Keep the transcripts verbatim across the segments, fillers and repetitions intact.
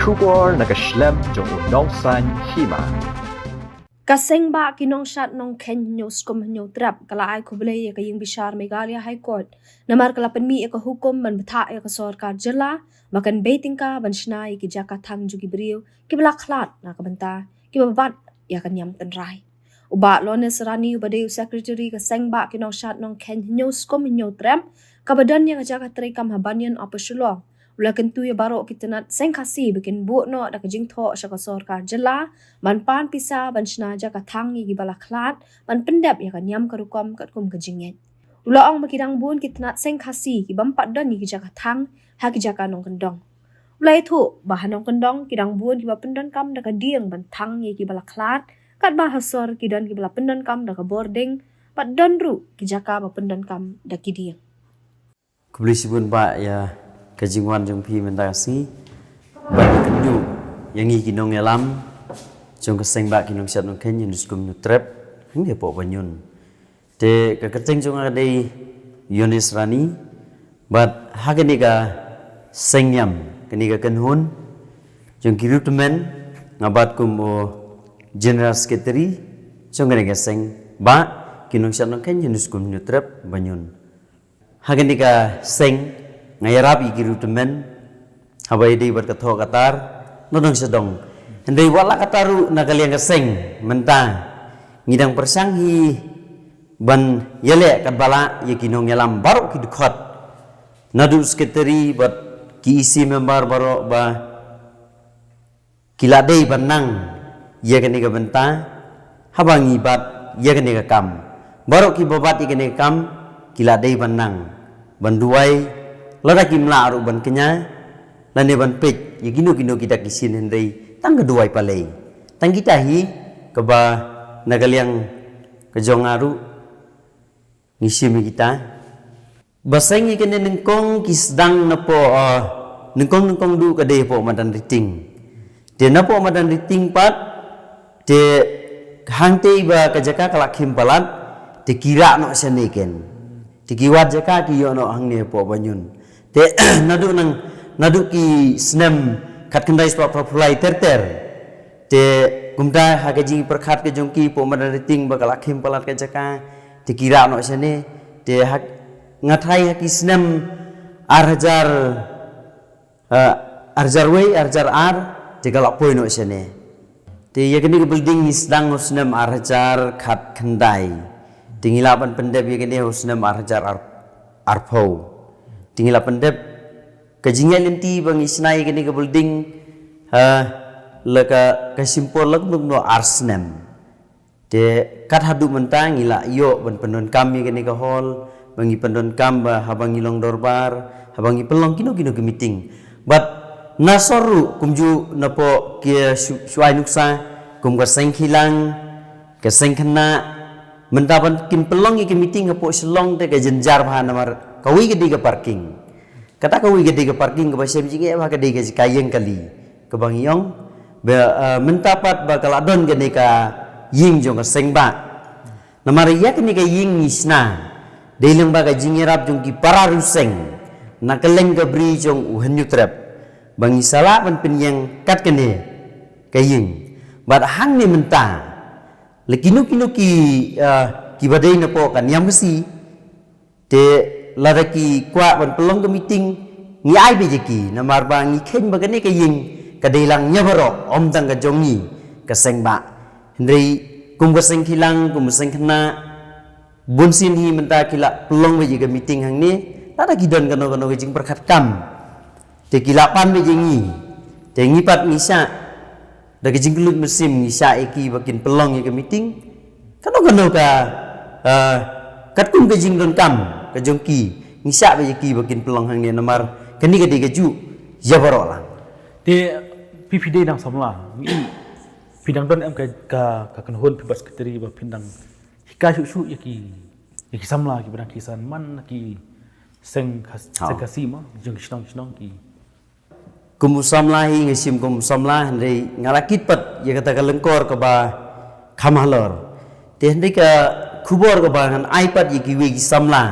Khubor na ka shlem jong u nongsan hima. Ka seng bah ki nongshad nongkheiñ Hynñiewskum Hynñiewtrep ka la ai khublei ïa ka ïing bishar Meghalaya High Court namar ka la pynmih ïa ka hukum ban bthah ïa ka sorkar jylla ba kan bei tyngka ban shna ïa ki jaka thang jong ki briew kiba la khlad na ka bynta kiba bat ïa ka niam tynrai. U Bah Lonis Rani uba dei u secretary ka seng bah ki nongshad nongkheiñ Hynñiewskum Hynñiewtrep kaba don ïa ka jaka treikam ha Banyan Upper Shillong u la kyntu ïa baroh ki tnat seng Khasi ba kin buh noh da ka jingthoh sha ka sorkar jylla ban pan pisa ban shna jaka thang ïa kiba la khlad ban pyndep ïa ka niam ka rukom katkum ka jingngeit. U la ong ba ki dang bun ki tnat seng Khasi ki bym pat don ïa ki jaka thang ha ki jaka nongkyndong. U la ïathuh ba ha nongkyndong ki dang bun kiba pyndonkam da ka dieng ban thang ïa kiba la khlad, katba ha sor ki don kiba la pyndonkam da ka bording, bad don ruh ki jaka ba pyndonkam da ki dieng. Khublei shibun bah ïa ka jingwan jong phi mynta ka sngi ban kynduh ïa ngi ki nongïalam jong ka seng bah ki nongshad nongkheiñ Hynñiewskum Hynñiewtrep hangne hapoh Banyan. Te ka kyrteng jong nga ka dei Lonis Rani bad ha kane ka seng niam, kane ka kynhun jong ki riewtymmen, nga bat kum u general secretary jong kane ka seng bah ki nongshad nongkheiñ Hynñiewskum Hynñiewtrep Banyan. Ha kane ka seng nga ïarap ïa ki riewtymmen haba ïadei bad ka thoh ka tar na dong sha dong. Hynrei wat la katta ruh na ka liang ka seng mynta ngi dang pyrshang hi ban ïaleh katba lah ïa ki nongïalam baroh ki dkhot, naduh secretary bad ki E C member baroh ba ki la dei ban nang ïa kane ka bynta haba ngi bat ïa kane ka kam. Baroh kiba bat ïa kane ka kam ki la dei ban nang ban duwai, lada kim lah ruh ban kñia lane ban peit ïa kino kino kita ki sien, hynrei tang ka duwai palei. Tang kita hi kaba na ka liang ka jong nga ruh ngi shim ïa kita. Ba seng ïa kane nyngkong ki sdang napoh, ah, nyngkong nyngkong duh ka dei hapoh madan Riting. Te napoh madan Riting pat te hangtei ba ka jaka ka la khim palat te ki rah noh shane ken. Te ki wad jaka ki ïoh noh hangne hapoh Banyan. Te naduh nang, naduh ki snem khatkhyndai spah phra phew lai ter ter. Te kumta ha ka jingpyrkhat ka jong ki hapoh madan Riting ba ka la khim palat ka jaka, te ki rah noh shane. Te ha, nga tharai ha ki snem ar hajar, eh, ar hajar wei, ar hajar ar, te ka la poi noh shane. Te ïa kane ka building ngi sdang ha u snem ar hajar khatkhyndai. Te ngi lah ban pyndep ïa kane ha u snem ar hajar ar, arphew. Te ngi la pyndep ka jingïaid lynti ba ngi shna ïa kane ka building, ha, la ka, ka shim por la kumno kumno ar snem. Te kat haduh mynta ngi la ïoh ban pyndonkam ïa kane ka hall, ba ngi pyndonkam ba haba ngi long dorbar, haba ngi pynlong kino kino ki meeting. Bad na sor ruh kumjuh napoh ki shu-, shuwa nuksa, kum ka seng khilang, ka seng khynnah, mynta ban kin pynlong ïa ki meeting hapoh Shillong te ka jynjar bha namar kawei ka dei ka parking. Kata kawei ka dei ka parking kaba shem jingeh bha, ka dei ka jaka ïeng kali kaba ngi ong. Ba, eh, mynta pat ba ka la don kane ka ïing jong ka seng bah. Namar ïa kane ka ïing ngi shna dei lyngba ka jingïarap jong ki para riewseng na kylleng ka bri jong u Hynñiewtrep ba ngi sa lah ban pynïeng kat kane ka ïing. Bad hangne mynta la kino kino ki, ah, kiba dei napoh ka niam Khasi, te lada ki kwah ban pynlong ka meeting, ngi ai beit ïa ki, namar ba ngi kheiñ ba kane ka ïing ka dei lang ïa baroh, ym tang ka jong ngi ka seng bah. Hynrei kum ka seng khilang, kum ka seng khynnah, bun sien hi mynta ki la pynlong beit ïa ka meeting hangne, lada ki don kano kano ka jingpyrkhat kam, te ki la pan beit ïa ngi. Te ngi pat ngi shah da ka jingkyllut mynsiem, ngi shah ïa ki ba kin pynlong ïa ka meeting. Kano kano ka, eh, katkum ka jingdonkam ka jong ki, ngi shah beit ïa ki ba kin pynlong hangne namar kane ka dei kajuh ïa baroh lang. Te phi, phi dei nang samla, ngi, phi dang don em ka, ka, ka kynhun phi bad secretary ba phin dang hikai shuh shuh ïa ki, ïa ki samla kiba dang kisan man na ki seng Khas-, ha, seng Khasi ma, jong ki shnong shnong ki. Kum u samla hi nga shim kum u samla, hynrei nga la kit pat ïa kata ka lyngkor kaba kham halor. Te hynrei ka khubor kaba ngan ai pat ïa kiwei ki samla.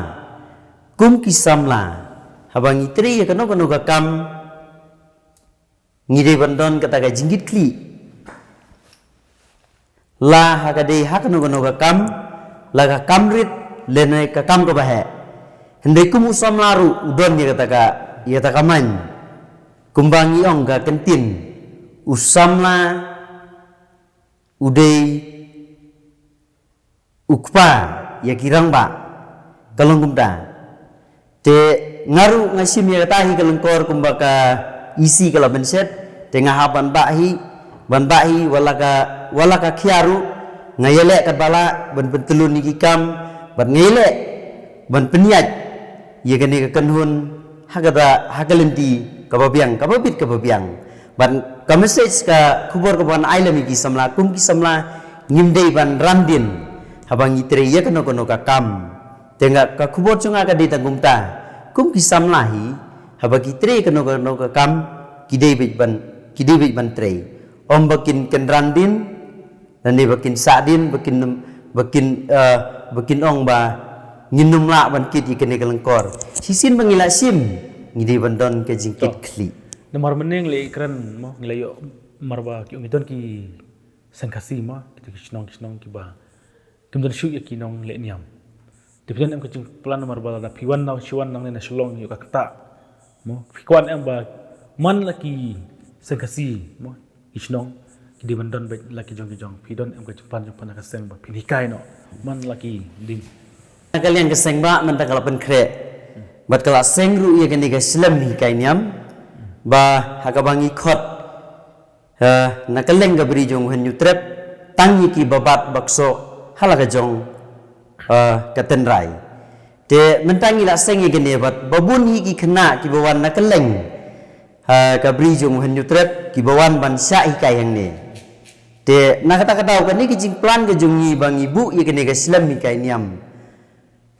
Kum ki samla, haba ngi trei ïa kano kano ka kam, Ngi dei ban don kata ka jingkitkhlieh. La ha ka dei ha kano kano ka kam, la ka kam rit, lane ka kam kaba heh. Hynrei kum u samla ruh u don ïa kata ka, ïa kata ka main. Kumba ngi ong ka ktien, u samla u dei u kpa ïa ki rangbah. Ka long kumta. Te nga ruh nga shim ïa kata hi ka lyngkor kumba ka E C ka la bynshet. Te nga hap ban bah hi, ban bah hi, wat la ka, wat la ka khia ruh, nga ïaleh katba lah ban pyntyllun ïa ki kam, bad nga ïaleh ban pynïaid ïa kane ka kynhun ha kata, ha ka lynti kaba biang, kaba bit kaba biang. Bad ka message, ka khubor kaba ngan ai lem ïa ki samla, kum ki samla ngim dei ban ran dien haba ngi trei ïa kano kano ka kam. Te nga, ka khubor jong nga ka dei tang kumta, kum ki samla hi, haba ki trei kano kano ka kam, ki dei beit ban, ki dei beit ban trei. Ym ba kin, kin ran dien, lane ba kin sah dien, ba kin, ba kin, eh, ba kin ong ba ngin ym lah ban kit ïa kane ka lyngkor. Shisien ba ngi la shim, ngi dei ban don ka jingkitkhlieh. Namar mynne ngi la kren mo, ngi la ïoh, namar ba ki ong ki don ki seng Khasi mo, kita ki shnong, ki shnong kiba kim don shuh ïa ki nongleh niam. Te phi don em ka jingplan, namar ba lada phi wan na, phi wan nangne na Shillong ïoh ka ktah mo, phi kwah em ba man la ki seng Khasi mo, ki shnong, ki dei ban don beit la ki jong ki jong. Phi don em ka jingplan jong phi na ka seng ba phin hikai noh man la ki ding? Na ka liang ka seng bah mynta ka la pynkhreh bad ka la seng ruh ïa kane ka slem hikai niam, ba ha kaba ngi khot, eh, na kylleng ka bri jong u Hynñiewtrep, tang ïa kiba bat ba ksoh ha la ka jong, eh, ka tynrai. Te mynta ngi la seng ïa kane bad ba bun hi ki khynnah kiba wan na kylleng, eh, ka bri jong u Hynñiewtrep, kiba wan ban shah hikai hangne. Te na kata ka daw kane ka jingplan ka jong ngi ba ngi buh ïa kane ka slem hikai niam,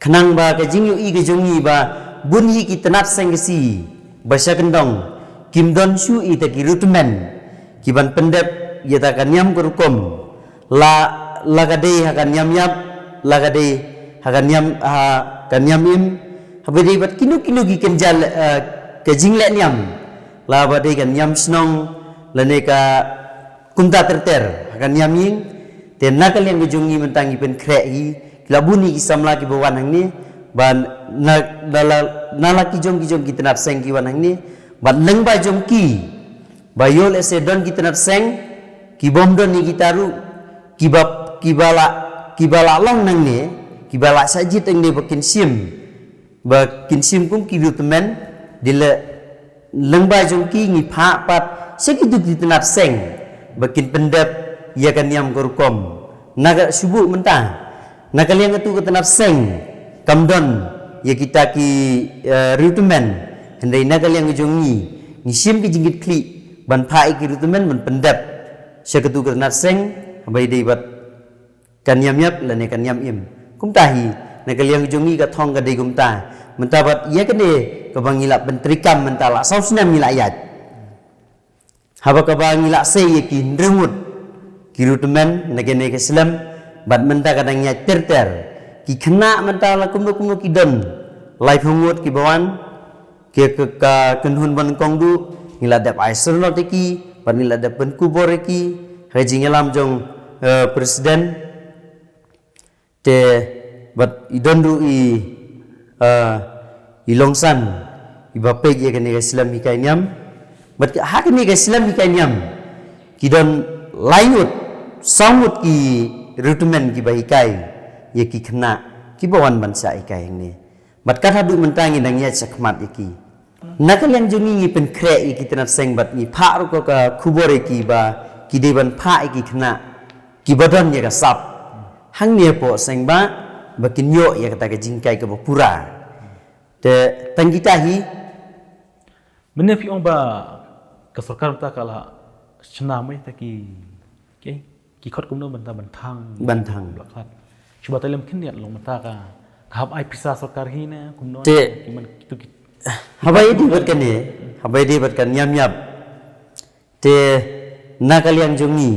khnang ba ka jingïohi ka jong ngi ba bun hi ki tnat seng Khasi ba sha kyndong kim don shuh ïa kita ki riewtymmen ki ban pyndep ïa kata ka niam ka rukom. La, la ka dei ha ka niam ïap, la ka dei ha ka niam, ha ka niam im, haba dei bad kino kino ki kynja, eh, ka jingleh niam, la ba dei ka niam shnong lane ka kumta ter ter ha ka niam ïing. Te na ka liang ka jong ngi mynta ngi pynkhreh hi, ki la bun hi ki samla kiba wan hangne, ba na, na la, na la ki jong ki jong ki tnat seng ki wan hangne, bad lyngba jong ki, ba ïoh lehse don ki tnat seng kibym don ïa kita ruh, kiba, kiba la, kiba la long nangne, kiba la shah jied hangne ba kin shim, ba kin shim kum ki riewtymmen, dei la lyngba jong ki ngi phah pat sha kitu ki tnat seng ba kin pyndep ïa ka niam ka rukom. Na ka shu buh mynta, na ka liang katu ka tnat seng kam don ïa kita ki, eh, riewtymmen, hynrei na ka liang ka jong ngi ngi shim ki jingkitkhlieh ban phah ïa ki riewtymmen ban pyndep sha katu ka tnat seng, haba ïadei bad ka niam ïap lane ka niam im. Kumta hi, na ka liang jong ngi ka thong ka dei kumta. Mynta bad ïa kane kaba ngi la pyntreikam mynta la saw snem ngi la ïaid. Haba kaba ngi la sei ïa ki hynriew ngut ki riewtymmen na kane ka slem, bad mynta ka dang ïaid ter ter. Ki khynnah mynta la kumno kumno ki don laiphew ngut kiba wan, ki ka, ka kynhun ba nyngkong duh, ngi la dep ai syrnod ïa ki, bad ngi la dep pynkupbor ïa ki ha ka jingïalam jong, eh, president. Te bad i don ruh i, eh, i Longsan iba peit ïa kane ka slem hikai niam. Bad ha kane ka slem hikai niam ki don lai ngut, saw ngut ki riewtymmen kiba hikai ïa ki khynnah kiba wan ban shah hikai hangne. Bad kat haduh mynta ngi dang ïaid shakhmat ïa ki. Na ka liang jong ngi ngi pynkhreh ïa ki tnat seng bad ngi phah ruh ka khubor ïa ki ba ki dei ban phah ïa ki khynnah kiba don ïa ka sap hangne hapoh seng bah, ba kin ïoh ïa kata ka jinghikai kaba pura. Te tang kita hi. Mynne phi ong ba ka sorkar mynta ka la shna mai ta ki, ki, ki khot kumno mynta ban thang. Ban thang. Ba khot. Shu ba ta lem khyndiat long mynta ka, ka hap ai pisa sorkar hi ne kumno. Te ki man kitu ki. Haba ïadei bad kane, haba ïadei bad ka niam ïap. Te na ka liang jong ngi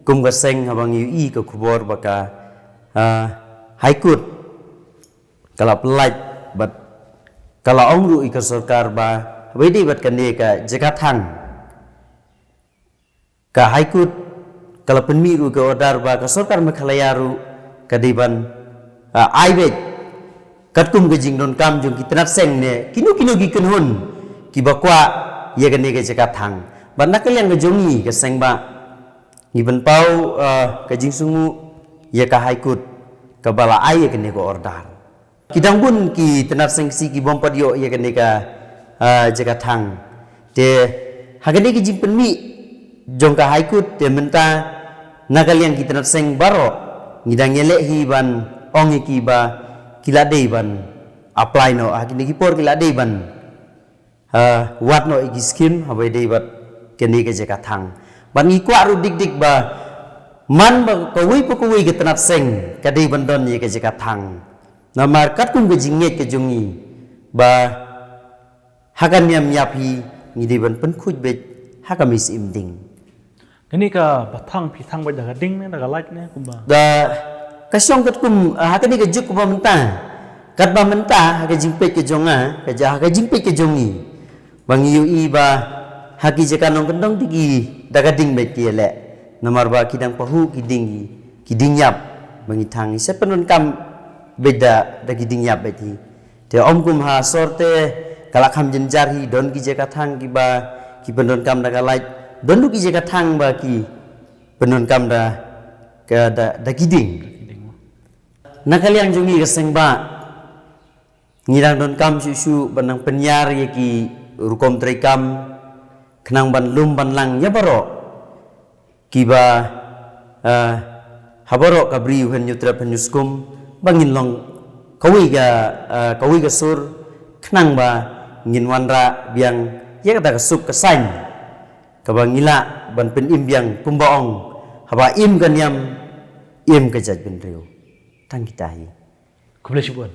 kum ka seng, haba ngi ïohi ka khubor ba ka, ah, High Court ka la pyllait bad ka la ong ruh ïa ka sorkar ba haba ïadei bad kane ka jaka thang, Ka High Court ka la pynmih ruh ka order ba ka sorkar Meghalaya ruh ka dei ban, ah, ai beit katkum ka jingdonkam jong ki tnat seng ne kino kino ki kynhun kiba kwah ïa kane ka jaka thang. Bad na ka liang ka jong ngi ka seng ba ngi pynpaw, ah, ka jingsngew ïa ka High Court kaba la ai ïa kane ka order. Ki dang bun ki tnat seng Khasi ki bym pat ïoh ïa kane ka, ah, jaka thang. Te ha kane ka jingpynmih jong ka High Court te mynta na ka liang ki tnat seng baroh ngi dang ïaleh hi ban ong ïa ki ba ki la dei ban apply noh ha kine ki por ki la dei ban, ah, wad noh ïa ki skim haba ïadei bad kane ka jaka thang. Bad ngi kwah ruh dik dik ba man ba kawei pa kawei ka tnat seng ka dei ban don ïa ka jaka thang. Namar katkum ka jingngeit ka jong ngi ba ha ka niam ïap hi ngi dei ban pynkhuid beit ha ka mei Syiem ding. Kane ka ba thang phi thang beit da ka ding ne da ka light ne kumba? Da ka shong katkum, ah, ha kane ka juk kaba mynta. Katba mynta ha ka jingpeit ka jong nga, ka ja ha ka jingpeit ka jong ngi. Ba ngi ïohi ba ha ki jaka nongkyndong te ki da ka ding beit ki ïaleh. Namar ba ki dang pahuh ki ding ki, ki ding ïap ba ngi thang ngi sa pyndonkam beit da, da ki ding ïap beit hi. Te ym kum ha sor te ka la kham jynjar hi, don ki jaka thang kiba ki pyndonkam da ka light, don ruh ki jaka thang ba ki pyndonkam da ka, da, da ki ding. Na ka liang jong ngi ka seng ba ngi dang donkam shuh shuh ban nang pynïar ïa ki rukom treikam khnang ban lum ban lang ïa baroh kiba, ah, ha baroh ka bri u Hynñiewtrep Hynñiewskum ba ngin long kawei ka, ah, kawei ka sur khnang ba ngin wanrah biang ïa kata ka suk ka saiñ kaba ngi lah ban pynim biang kumba ong, haba im ka niam im ka jaitbynriew. Tang kita hi. Khublei shibun.